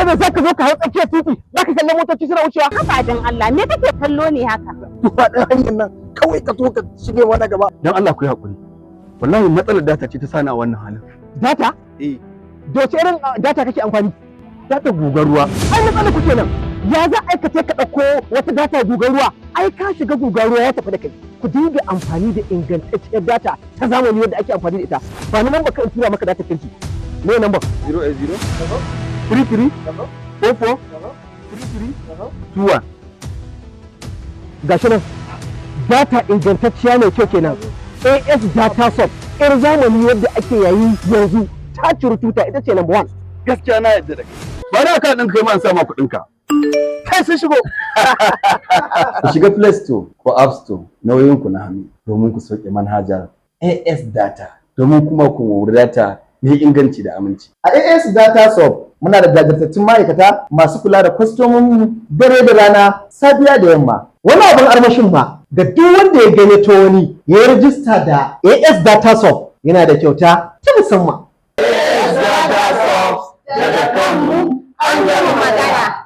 Saboda me zaka zo ka hau tsakiyar titi, zaka kallon motoci suna wucewa? Haba dan Allah, me kake kallo ne haka? Faɗin hanyar nan kawai ka zo ka shige mana gaba. Dan Allah ku yi hakuri, wallahi matsalar data ce ta sani a wannan halin. Data? Eh. Da wace irin data kake amfani? Data gugar ruwa. Ai matsalar ku kenan. Ya za a ka ka ɗauko wata data gugar ruwa? Ai ka shiga gugar ruwa ya tafi da kai. Ku dinga amfani da ingantacciyar data ta zamani wadda ake amfani da ita. Ba ni namba kan tura maka data kirki. Me namba? 080 33 44 33 21. Gashi nan, data ingantacciya mai kyau kenan. AS Data Soft, yar zamani wadda ake yayi yanzu, ta ciri tuta, ita ce number one. Gaskiya na yadda da kai. Ba na ka ɗin kai ma an sama kuɗin ka. Kai, sun shigo. Ku shiga Play Store ko App Store na wayoyinku na hannu domin ku sauke manhajar AS Data, domin kuma ku mori data mai inganci da aminci. A AS Data Soft muna da jajirtattun ma'aikata masu kula da kwastomomin dare da rana, safiya da yamma. Wani abin armashin ma, ga duk wanda ya gayyato wani ya yi rajista da AS Data Soft, yana da kyauta ta musamman. Daga kanmu an gama magana.